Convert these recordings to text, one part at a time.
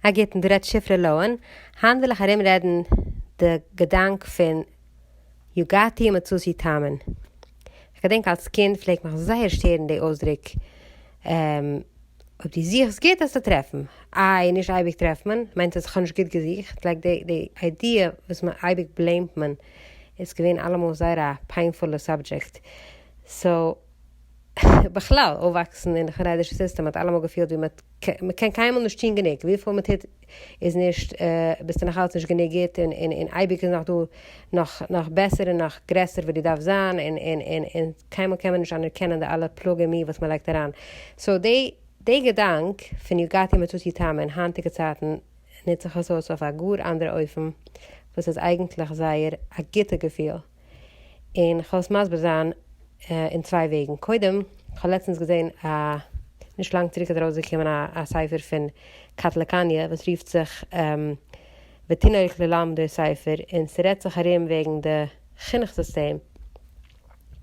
א גוטן, דא רעדט שפרה לאהן, היינט וויל איך ארום רעדן די געדאנק פון יגעתי ומצאתי תאמין. כ'געדענק אלס קינד פלעגט מיך זייער שטערן די אויסדרוק אויב דו זוכסט גוט וועסטו טרעפן. איי נישט אייביג טרעפט מען, מיינט אז כ'האב נישט גוט געזוכט? like די idea וואס מען אייביג blame ט מען איז געווען אלעמאל זייער א painful ע subject. So בכלל אויפוואקסן אין די חרדישע סיסטעם האט אלעמאל געפילט ווי מען קען קיינמאל נישט טון גענוג, וויפיל מען טוט איז נישט, ביסטו נאך אלץ נישט גענוג גוט, און און און אייביג איז נאך דא נאך נאך בעסער און נאך גרעסער ווי דו דארפסט זיין, און און און און קיינמאל קען מען נישט אנערקענען די אלע פלאג און מי וואס מען לייגט אריין. So די די געדאנק פון יגעתי ומצאתי תאמין אין היינטיגע צייטן נוץ איך עס אויס אויף א גאר אנדערע אופן וואס איז אייגנטליך זייער א גוטע געפיל. און כ'וועל עס מסביר זיין אין צוויי וועגן. קודם, כ'האב לעצטנס געזען א, נישט לאנג צוריק איז ארויסגעקומען א ספר פון קטלא קניא וואס רופט זיך ותינוק ללמדו ספר, און ס'רעדט זיך ארום וועגן די חינוך סיסטעם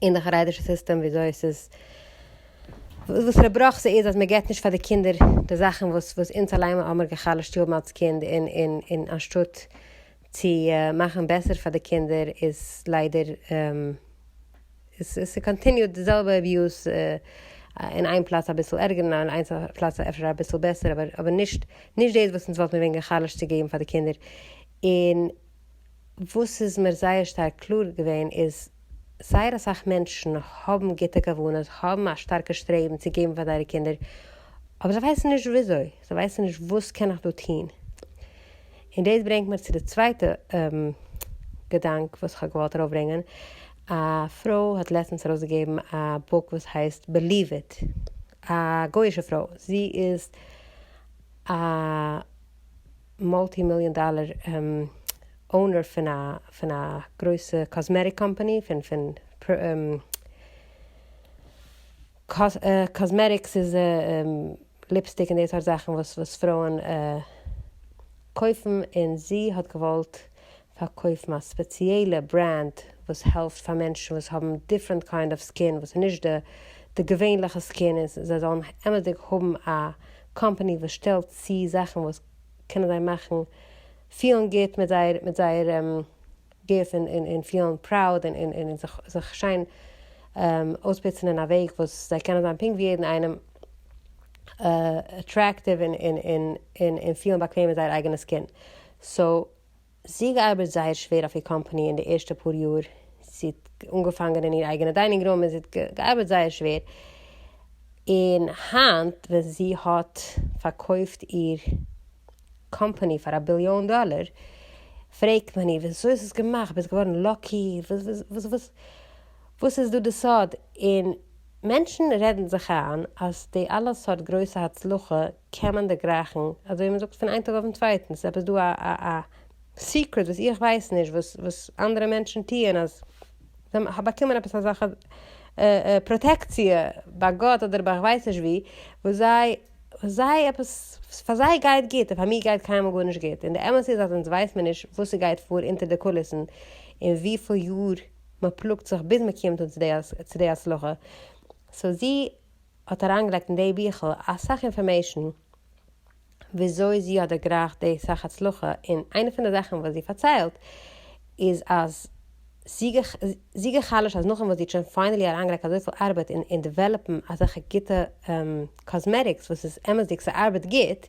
אין די חרדישע סיסטעם וויאזוי ס'איז, וואסערע בראך ס'איז אז מ'געבט נישט פאר די קינדער די זאכן וואס וואס אונז אליין האמיר גע'חלש'ט צו האבן אלס קינד, און און און אנשטאט צו מאכן בעסער פאר די קינדער איז ליידער עס continue ט די זעלבע abuse אין איין פלאץ אביסל ערגער און אין איין פלאץ אפשר אביסל בעסער אבער אבער נישט נישט דאס וואס אונז וואלט מיר ווען גע'חלש'ט צו געבן פאר די קינדער. און וואס איז מיר זייער שטארק קלאר געווען איז זייער אסאך מענטשן האבן גוטע כוונות האבן א שטארקע שטרעבן צו געבן פאר זייערע קינדער אבער זיי ווייסן נישט וויאזוי זיי ווייסן נישט וואס קען איך דא טון. און דאס ברענגט מיר צו די צווייטע געדאנק וואס כ'האב געוואלט ארויפברענגען. א פרוי האט לעצטנס ארויסגעגעבן א book וואס הייסט Believe It. א גוי'אישע פרוי. זי איז א multi מיליאן דאלער owner פון א פון א גרויסע cosmetic company פון פון cosmetics איז lipstick און די סארט זאכן וואס וואס פרויען קויפן, און זי האט געוואלט פארקויפן א ספעציעלע brand וואס העלפט פאר מענטשן וואס האבן different kind of skin וואס איז נישט די די געווענליכע skin און זיי זאלן אמת'דיג האבן א קאמפאני וואס שטעלט צו זאכן וואס קענען זיי מאכן פילן גוט מיט זייער מיט זייער גוף און און פילן proud און און זיך זיך שיין אויספוצן אין א וועג וואס זיי קענען זיין פונקט ווי יעדן איינעם attractive און און און און און פילן באקוועם אין זייער אייגענע skin. So זי געארבעט זייער שווער אויף איר קאמפאני אין די ערשטע פאר יאר, זי האט אנגעפאנגען אין איר אייגענע dining room און זי האט געארבעט זייער שווער, און היינט ווען זי האט פארקויפט איר קאמפאני פאר א ביליאן דאלער, פרעגט מען איר וויאזוי האסט עס געמאכט, ביסט געווארן lucky, וואס איז דא די סוד, און מענטשן רעדן זיך איין אז די אלע סארט גרויסע הצלחה קען מען דערגרייכן אזוי ווי מען זאגט פון איין טאג אויפן צווייטן, ס'איז עפעס דא א א secret וואס איך ווייס נישט וואס וואס אנדערע מענטשן טוען אז זיי באקומען עפעס אזעלכע פראטעקציע ביי גאט אדער ביי כ'ווייס נישט ווי, וואס זיי וואס זיי עפעס פאר זיי גייט גוט און פאר מיר גייט קיינמאל גארנישט גוט, און די אמת איז אז אונז ווייסט מיר נישט וואס ס'גייט פאר אונטער די קוליסן און וויפיל יאר מ'פלאגט זיך ביז מ'קומט אן צו די הצלחה, so זי האט אריינגעלייגט אין די ביכל אסאך information וויאזוי זי האט דערגרייכט די סאך הצלחה, און איינע פון די זאכן וואס זי פארציילט איז אז זי גע'חלש'ט אז נאכדעם וואס זי האט שוין finally אריינגעלייגט אזויפיל ארבעט אין develop ן אזעלכע גוטע cosmetics וואס איז אמת'דיג ס'ארבעט גוט,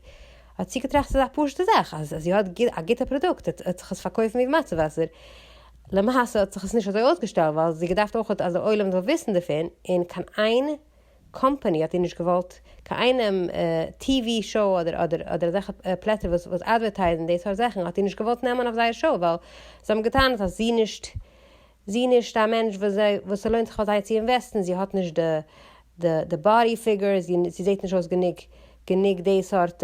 האט זי געטראכט ס'איז א פשוט'ע זאך אז זי האט א גוטע פראדוקט וועט זיך עס פארקויפן ווי מצה וואסער, למעשה האט זיך עס נישט אזוי אויסגעשטעלט ווייל זי געדארפט אויך אז די עולם זאל וויסן דערפון, און קיין איין קאמפאני האט איר נישט געוואלט, קיין איין TV show אדער אדער אדער אזעלכע פלעצער וואס וואס advertise ן די סארט זאכן האט איר נישט געוואלט נעמען אויף זייער show ווייל זיי האבן געטענה'ט אז זי נישט זי נישט א מענטש וואס זיי וואס ס'לוינט זיך פאר זיי צו invest ן, זי האט נישט די די די body figure, זי זי זעט נישט אויס גענוג גענוג די סארט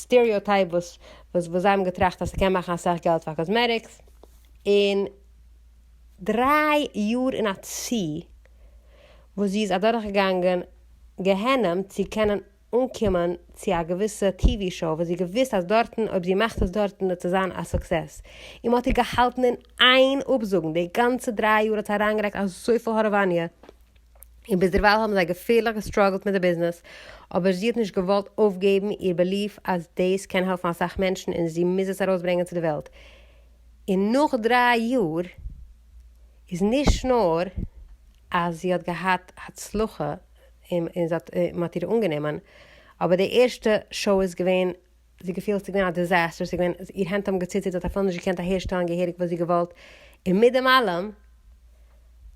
stereotype וואס וואס וואס זיי האבן געטראכט אז ס'קען מאכן אסאך געלט פאר cosmetics, און דריי יאר אין א צי וואס זי איז אדורכגעגאנגען גיהנום צו קענען אנקומען צו א געוויסע TV show וואס זי האט געוואוסט אז דארטן אויב זי מאכט עס דארטן וועט עס זיין א success, און מ'האט איר געהאלטן אין איין אפזאגן, די גאנצע דריי יאר האט זי אריינגעלייגט אזויפיל הארעוואניע, און ביזדערווייל האבן זיי געפערליך גע struggle ט מיט די ביזנעס. אבער זי האט נישט געוואלט אויפגעבן איר belief אז דאס קען העלפן אסאך מענטשן און זי מוז עס ארויסברענגען צו די וועלט. און נאך דריי יאר איז נישט נאר אז זי האט געהאט הצלחה און מען האט איר אנגענומען, אבער די ערשטע show איז געווען, זי געפילט ס'איז געווען א disaster, ס'איז געווען, איר הענט האבן געציטערט, זי האט אפילו נישט געקענט אהערשטעלן געהעריג וואס זי געוואלט, און מיט דעם אלעם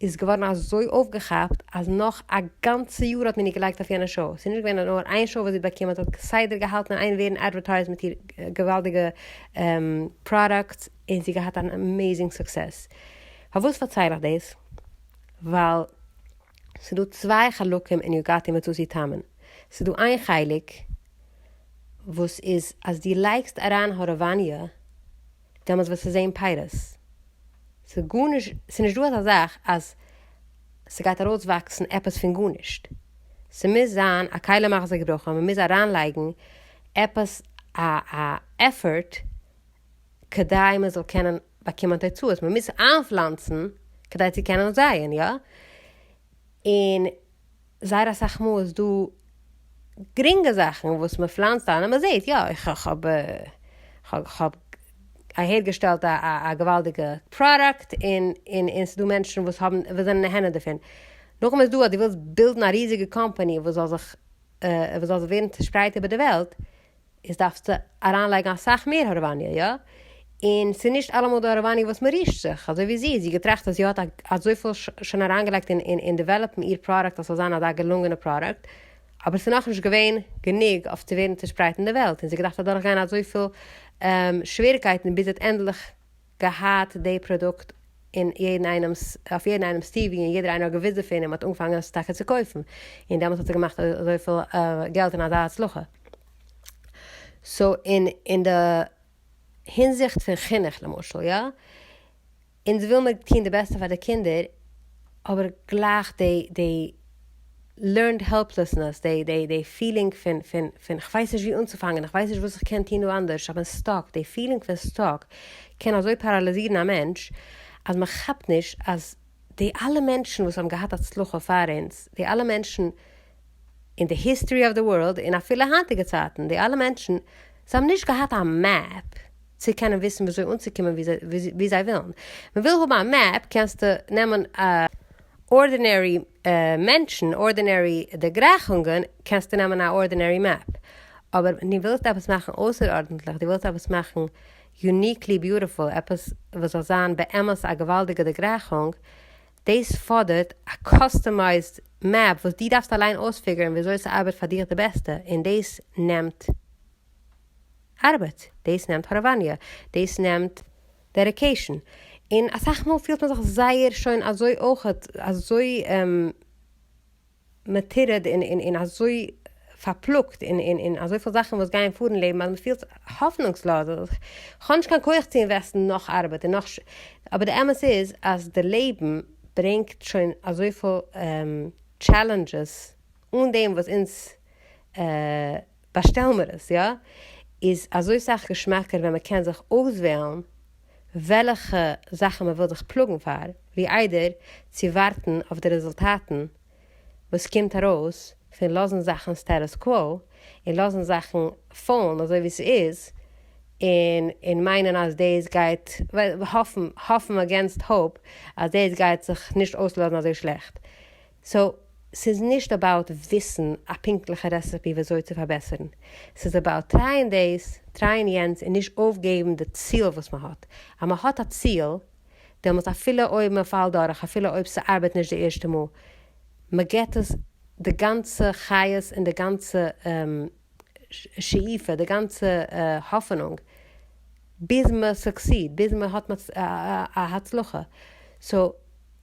איז געווארן אזוי אויפגעכאפט אז נאך א גאנצע יאר האט מען איר געלייגט אויף יענע show, ס'איז נישט געווען נאר איין show וואס זי האט באקומען, זי האט כסדר געהאלטן אין איין ווערן advertised מיט איר געוואלדיגע products, און זי האט געהאט אן amazing success. פארוואס פארצייל איך דאס? ווייל ס'דא צוויי חלקים אין יגעתי ומצאתי תאמין. ס'דא איין חלק וואס איז אז דו לייגסט אריין האראוואניע דעמאלטס וועסטו זען פירות. ס'איז גארנישט, ס'איז נישט דא אזא זאך אז ס'גייט ארויסוואקסן עפעס פון גארנישט. ס'מוז זיין א כלי מחזיק ברכה, מ'מוז אריינלייגן עפעס א א effort כדי מען זאל קענען באקומען תוצאות, מען מוז איינפלאנצן כדי צו קענען זייען, יא? און זייער אסאך מאל איז דא גרינגע זאכן וואס מען פלאנצט איין און מען זעט, יא, איך האב איך האב אהערגעשטעלט א געוואלדיגע פראדוקט און און און ס'דא מענטשן וואס האבן וואס זענען נהנה דערפון. נאכדעם איז דא אז דו ווילסט build ן א ריזיגע קאמפאני וואס זאל זיך וואס זאל ווערן צושפרייט איבער די וועלט, איז דארפסטו אריינלייגן אסאך מער הארעוואניע, יא? און ס'איז נישט אלעמאל די הארעוואניע וואס מ'רישט זיך, אזוי ווי זי, זי געטראכט אז זי האט אזויפיל שוין אריינגעלייגט אין אין develop ן איר פראדוקט אז ס'זאל זיין אזא געלונגענע פראדוקט, אבער ס'איז נאכנישט געווען גענוג אויף צו ווערן צושפרייט אין די וועלט, און זי האט געדארפט אדורכגיין אזויפיל שוועריגקייטן ביז זי האט ענדליך געהאט די פראדוקט אין יעדן איינעמס, אויף יעדן איינעמס TV און יעדער איינער האט געוואוסט דערפון און מ'האט אנגעפאנגען עס טאקע צו קויפן, און דעמאלטס האט זי געמאכט אזויפיל געלט און אזא הצלחה. so אין אין די הינזיכט פון חינוך למשל יא, אונז וויל מיר טון די בעסטע פאר די קינדער, אבער גלייך די די learned helplessness, די די די feeling פון פון פון כ'ווייס נישט ווי אנצופאנגען, כ'ווייס נישט וואס איך קען טון דא אנדערש, איך בין stuck, די feeling פון stuck קען אזוי פאראליזירן א מענטש, אז מען כאפט נישט אז די אלע מענטשן וואס האבן געהאט הצלחה פאר אונז, די אלע מענטשן אין די history of the world, און אפילו היינטיגע צייטן, די אלע מענטשן, זיי האבן נישט געהאט א map צו קענען וויסן וויאזוי אנצוקומען ווי זיי ווילן. מען וויל האבן א map קענסטו נעמען א ordinary מענטשן, ordinary דערגרייכונגען, קענסטו נעמען א ordinary map. אבער ווען דו ווילסט עפעס מאכן אויסערארדנטליך, דו ווילסט עפעס מאכן uniquely beautiful, עפעס וואס זאל זיין באמת א געוואלדיגע דערגרייכונג, דאס פאדערט א customized map וואס דו דארפסט אליין אויספיגערן וויאזוי ס'ארבעט פאר דיך די בעסטע, און דאס נעמט ארבעט, דאס נעמט האראוואניע, דאס נעמט dedication, און אסאך מאל פילט מען זיך זייער שוין אזוי אויכעט אזוי מטורד און און אזוי פארפלאגט און און און אזויפיל זאכן וואס גייען פאר אין לעבן אז מ'פילט האפענונגסלאז, כ'האב נישט קיין כח צו invest ן נאך ארבעט און נאך אבער די אמת איז אז די לעבן ברענגט שוין אזויפיל challenges אן דעם וואס אונז באשטעלן מיר עס, יא? איז אזוי סאך געשמאקער ווען מ'קען זיך אויסוועלן וועלכע זאכן מ'וויל זיך פלאגן פאר, ווי איידער צו ווארטן אויף די רעזולטאטן וואס קומט ארויס פון לאזן זאכן status quo און לאזן זאכן פאלן אזוי ווי ס'איז און און מיינען אז דאס גייט האפן האפן against hope אז דאס גייט זיך נישט אויסלאזן אזוי שלעכט. so ס'איז נישט about וויסן א פונקטליכע רעסעפי וויאזוי צו פארבעסערן, ס'איז about try ען דאס, try ען יענץ און נישט אויפגעבן די ציל וואס מ'האט. אז מ'האט א ציל, דעמאלטס אפילו אויב מ'פאלט דורך, אפילו אויב ס'ארבעט נישט די ערשטע מאל, מ'געט עס די גאנצע חיות און די גאנצע שאיפה, די גאנצע האפענונג, ביז מ'succeed, ביז מ'האט א הצלחה. so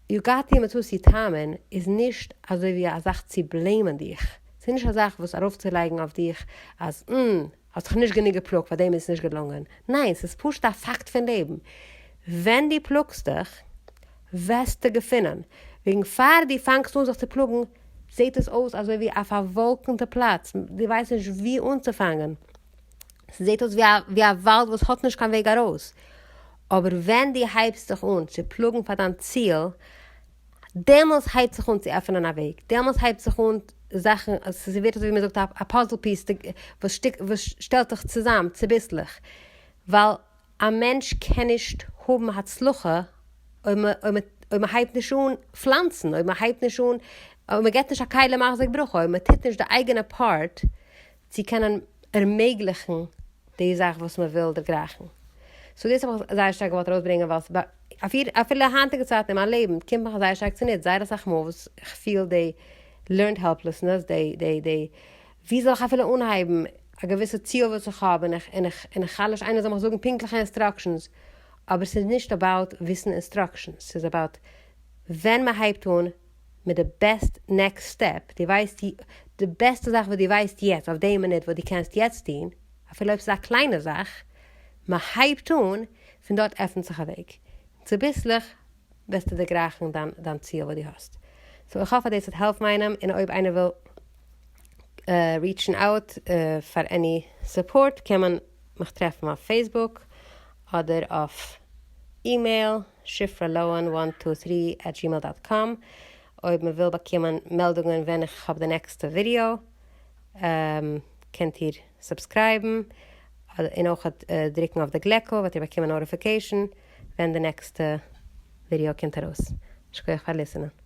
יגעתי ומצאתי תאמין איז נישט אזוי ווי א זאך צו blame ען דיך, ס'איז נישט א זאך וואס ארויפצולייגן אויף דיך אז אממ, האסט זיך נישט גענוג געפלאגט פאר דעם איז עס נישט געלונגען, ניין ס'איז פשוט א פאקט פון לעבן, ווען דו פלאגסט דיך וועסטו געפינען, וועגן פאר דו פאנגסט אן זיך צו פלאגן זעט עס אויס אזוי ווי א פארוואלקענטע פלאץ, דו ווייסט נישט ווי אנצופאנגען, ס'זעט אויס ווי א וואלד וואס האט נישט קיין וועג ארויס, אבער ווען דו הייבסט זיך אן צו פלאגן פאר דיין ציל, דעמאלס הייבט זיך אן צו עפענען א וועג, דעמאלס הייבט זיך אן. זאכן, ס'ווערט אזוי ווי מ'זאגט א puzzle piece וואס וואס שטעלט זיך צוזאם צוביסלעך, ווייל א מענטש קען נישט האבן הצלחה אויב אויב מ'הייבט נישט אן פלאנצן, אויב מ'הייבט נישט אן, אויב מ'געבט נישט א כלי מחזיק ברכה, אויב מ'טוט נישט די אייגענע part צו קענען ערמעגליכן די זאך וואס מען וויל דערגרייכן. so דאס האב איך זייער שטארק געוואלט ארויסברענגען ווייל אפילו היינטיגע צייטן אין מיין לעבן קומט מיך זייער שטארק צוניץ זייער אסאך מאל וואס איך פיל די learned helplessness, די די די ווי זאל איך אפילו אנהייבן א געוויסע ציל וואס איך האב און איך און איך און איך חלש איינער זאל מיך זאגן פונקטליכע instructions, אבער ס'איז נישט about וויסן instructions, ס'איז about ווען מען הייבט אן מיט די best next step, דו ווייסט די בעסטע זאך וואס דו ווייסט יעצט אויף די מינוט וואס דו קענסט יעצט טון, אפילו אויב ס'איז א קליינע זאך, מען הייבט אן, פון דארט עפנט זיך א וועג, צוביסלעך וועסטו דערגרייכן דיין דיין ציל וואס דו האסט. so איך האף אז דאס וועט העלפן איינעם, און אויב איינער וויל reach ן out פאר any support קען מען מיך טרעפן אויף Facebook אדער אויף אימעיל shifralowen one two three at gmail dot com אויב מען וויל באקומען מעלדונגען ווען איך האב די נעקסטע ווידיאו קענט איר subscribe ן און אויך דרוקן אויף די גלעקל וועט איר באקומען notification ווען די נעקסטע ווידיאו קומט ארויס. שכוח פאר listen ען.